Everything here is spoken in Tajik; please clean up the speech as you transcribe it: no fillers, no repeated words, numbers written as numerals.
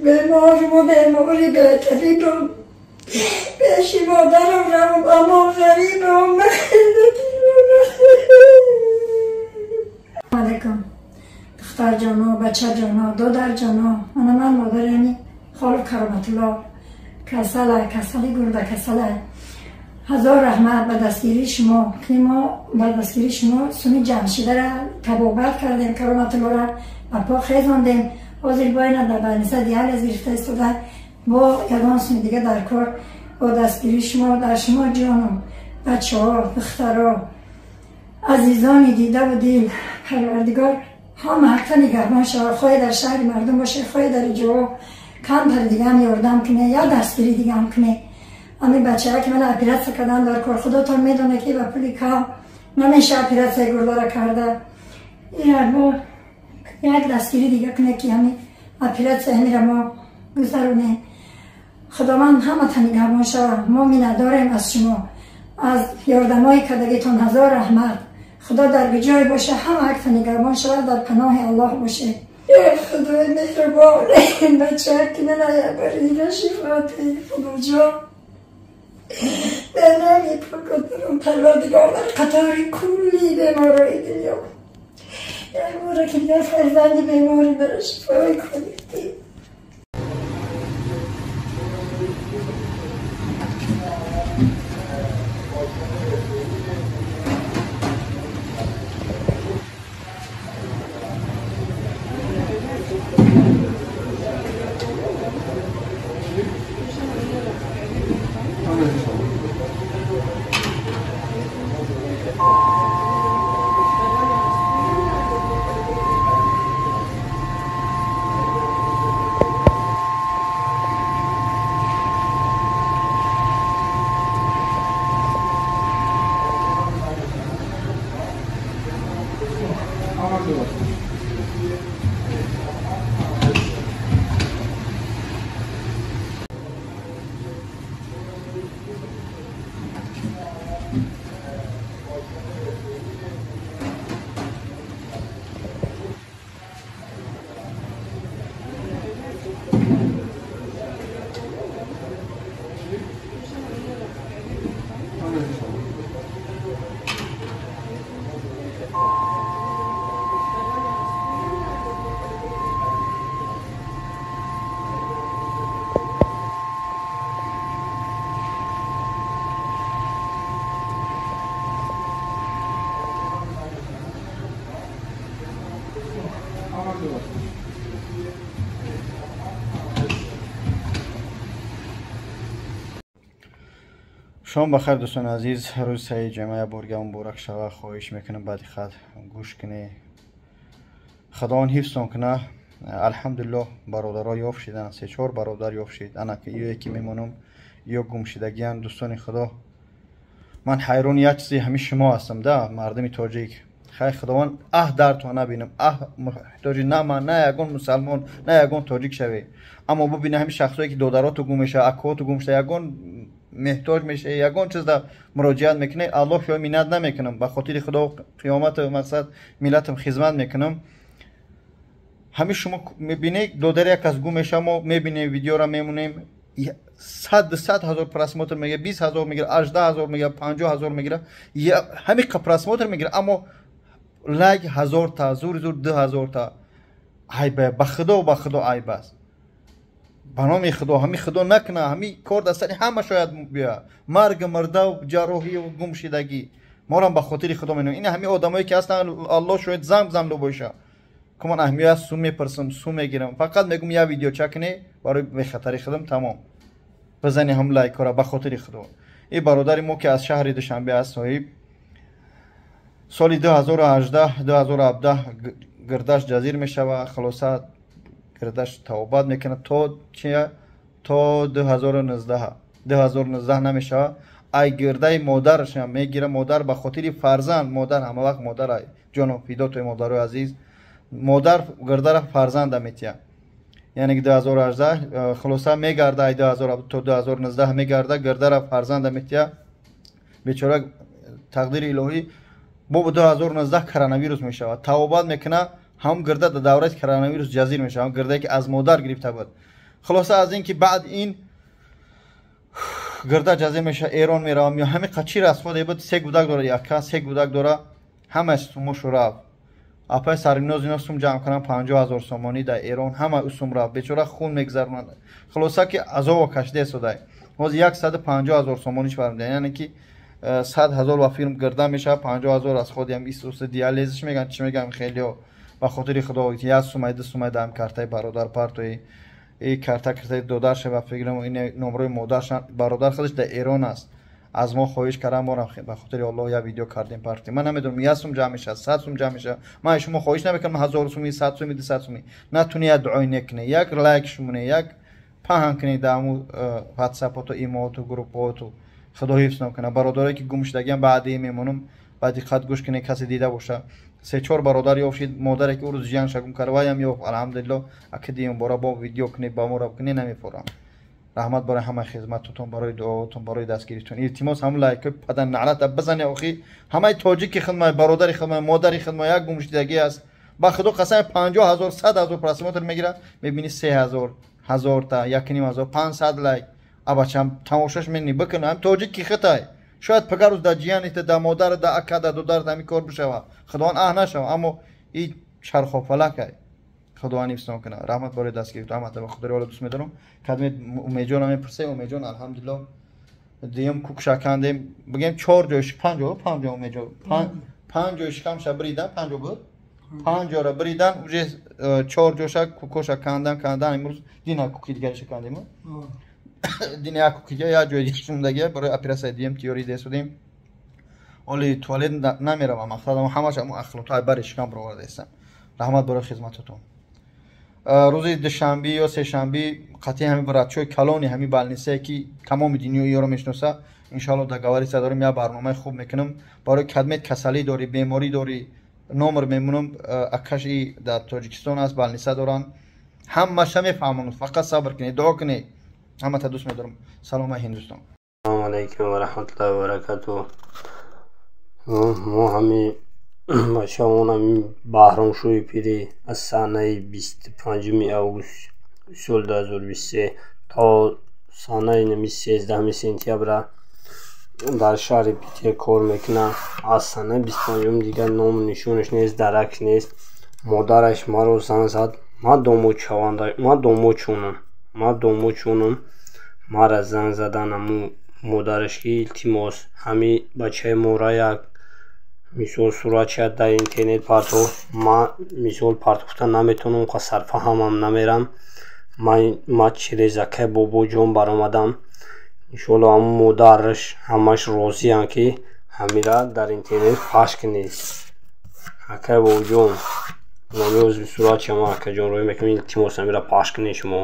بیمارم و بیماری به طبیبم پیش مادرم روم اما غریبم. علیکم دختر جانا، بچه جانا، دادر جانا، من مادر یعنی خالو کرامت الله کسله، کسلی گرده کسله. هزار رحمت به دستگیری شما که ما به دستگیری شما سونی جمشیده را تبابت کردیم، کرامت الله را به پا خیزاندیم. حاضر باید در برنسه دیالیز گرفته استوده با یگان سونی دیگه در کار با دستگیری شما در شما جانم، بچه ها، دخترها، عزیزانی دیده و دل پروردگار هم حتی نگهبان شود، خواهی در شهر مردم باشه، خواهی در جا کمتر دیگه هم یاردم کنه یا دستگیری دیگه هم کنه. همین بچه ها که من اپیراتسیا کردن در کار خدا تا میدونه که با پولی کم نمیشه اپیراتسیا گرده را کرده. این با یک دستگیری دیگه کنه که همین اپیراتسیا همین را ما گذرونه. خداوند همه تا نگهبان شود. ما مینه از شما، از یاردمای کردگیتون هزار رحمت. خدا در جای باشه، همه حق نگهبان شود، در پناه الله باشه. خدای مهربان این بچه که من بری شفا خدا جان به نامی پاک پروردگار در قطار کلی بیمارای دنیا یک باره که دیگر فرزند بیماری برای شفای کنید. شام بخیر دوستان عزیز. روز سعی جمعه برگه مبارک شوه. خواهش میکنم بعد خط گوش کنی، خداوند حفظتون کنه. الحمدلله برادرها یافت شدن، 3-4 برادر یافت شد. انا که یکی میمونم یا گم شدگیان. دوستان خدا من حیران یک چیزی همی شما هستم ده مردم تاجیک. خیر خداوند در تو نبینم، محتاج نه من، نه یگان مسلمان، نه یگان تاجیک شوی. اما ببینه همی شخصایی که دادراتو گم میشه، اکواتو گم میشه، یگان محتاج میشه، یگان چیز در مراجعت میکنه، الله شو مینت نمیکنم. به خاطر خدا قیامت مقصد ملتم خدمت میکنم. همی شما میبینید دادر یک از گم میشه، ما میبینیم ویدیو را میمونیم 100 هزار просмотр میگیره، 20,000 میگیره، 18,000 میگیره، 50,000 میگیره، همین просмотр میگیره. اما لایک 1000 تا، زور زور 2000 تا. عیبه به خدا، به خدا عیب است. به نام خدا همی خدا نکنه، همی کار در سر همه شاید بیا مرگ مرده و جراحی و گم شدگی. ما را به خاطر خدا میگم این همی آدمایی که هستن الله شاید زم زم لو باشه. که من اهمیت سو میپرسم، سو میگیرم، فقط میگم یه ویدیو چکنه برای به خطر خودم تمام. بزنی هم لایک را به خاطر خدا. این برادر ما که از شهر دوشنبه است، صاحب سال 2018 2017 گردش جزیر میشوه. خلاصه گردش توبت میکنه تا چیه؟ تا 2019 2019 نمیشه. ای گرده مادرش هم میگیره. مادر به خاطر فرزند، مادر همه وقت مادر ای جانو فدا توی مادرای عزیز. مادر گرده را فرزند میتیه. یعنی 2018 خلاصه میگرده، ای 2000 تا 2019 میگرده، گرده را فرزند میتیه. بیچاره تقدیر الهی با 2019 کرونا میشود. توبت میکنه، هم گرده در دوره کرونا ویروس جزیر میشه، هم گرده که از مادر گرفته بود. Хулоса аз ин ки баъд ин гирда ҷазе меша, Эрон меравам ё ҳами қачи расходе буд. Се гудак дора, яка се гудак дора, ҳама сумошу рафт. Апай Сарвиноз ино сум ҷамъ кунам 50 000 сомонӣ дар Эрон, ҳама сум рафт. Бечора хун мегзаронад. Хулоса ки азобо кашида истодай. Ҳозир 150 000 сомониш бармеда, яъне ки 100 000 ба филм гирда мешавад, 50 000 расходиам исусе диализш меган, чӣ меган хелио. Ба хотири Худо, як сумай, ду сумай даам картаи бародар партои, и карта картаи додарша ба фикрам, ин номрои модарша. Бародар худаш дар Эрон аст, аз мо хоҳиш кардам, морам ба хотири Аллоҳ як видео кардем, партем. Ман намедонам, як сум ҷамъ мешавад, 100 сум ҷамъ мешавад. Ман шумо хоҳиш намекунам 1000 суми, 100 суми, 200 суми. Натуни як дуои нек кунед, як лайк шумоне, як паҳн кунед дар ҳамун ватсапоту, имооту, группаоту. Худо ҳифз накунад бародарое ки гум шудагиам. Баъди мемонам, ба диққат гӯш кунед. Касе дида боша, се чор бародар ёфт шид. Модаре ки ӯ рӯз ҷиянша гум кард, ваям ёфт, алҳамдулилло. Аки диюм бора бо видео кунед, ба моро кунед, намефорам. Раҳмат барои ҳамаи хизматотон, барои дуоотон, барои дастгиритон. Илтимос, ҳамун лайкҳои падар наълата бизане. Охи ҳамаи тоҷики хидмат, бародари хидмат, модари хидмат як гумшудагӣ аст. Ба Худо қасам, 50 000, 100 000 просмотр мегирад, мебини 3000, ҳазорта, 1500, 500 лайк. Абачам тамошош мени бикун. Ҳам тоҷики хитай шояд пагар рӯз дар ҷияните, дар модар, дар ака, дар дудар ҳамин кор бишавад. Худованд аҳ нашава, аммо и чархофалакай. Худованд ҳифзтон кунад. Раҳмат барои дастгиритон. Раҳмат ба худои ола, дӯст медорам. Кадме Умедҷонам мепурсе. Умедҷон, алҳамдулилло, дуюм кукша кандем, бигем чор ҷой, панҷ ҷо, панҷ ҷо. Умедҷон, панҷ ҷой шикамша бридан, панҷ ҷо буд, панҷ ҷора бридан, уже чор ҷоша кукоша кандан, кандан. Имрӯз дина куки дигариша кандем, дина як куки, як ҷои дига барои оператсияи дуюм тиёрӣ десудем. Оли туалет намеравам, мақсадам ҳамаш ҳамун ахлотҳои бари шикам баровардаистам. Раҳмат барои хизмататон. Рӯзи душанбӣ ё сешанбӣ қатъи ҳами врачои калони ҳами больницае ки тамоми дунё ёро мешиноса, иншоалло договориться дорем, як барномаи хуб мекунам. Барои кадмет касалӣ дорӣ, беморӣ дорӣ, номер мемонам. Акаши дар Тоҷикистон аст, больница доранд, ҳамаша мефаҳмонад. Фақат сабр кунед, дуо кунед. Ҳамата дӯст медорам. Салома, Ҳиндустон. Салому алайкум ва раҳматуллоҳи ва баракатуҳ. Мо ҳами бачаамон, ҳами Баҳромшоҳи пирӣ, аз санаи 25-уми август соли 2023 то санаи нами 13-уми сентябра дар шаҳри Питер кор мекунад. Аз санаи 25-ум дигар ному нишонаш нест, дарак нест. Модараш маро занг зад. Ман домод шаванда, ман домод шунам, ман домод шунам. Мара занг задан ҳамун модараш, ки илтимос, ҳами бачаи мора як мисол суратша дар интернет партов. Ман мисол партофта наметавонам, қа сарфаҳамам намерам. Ман через акай Бобоҷон баромадам. Иншоалло, ҳамун модараш ҳамаш розиянд, ки ҳамира дар интернет пахш кунед. Акай Бобоҷон, намеози суратша ман, акаҷон, роҳӣ мекунам. Илтимос, ҳамира пахш кунед шумо.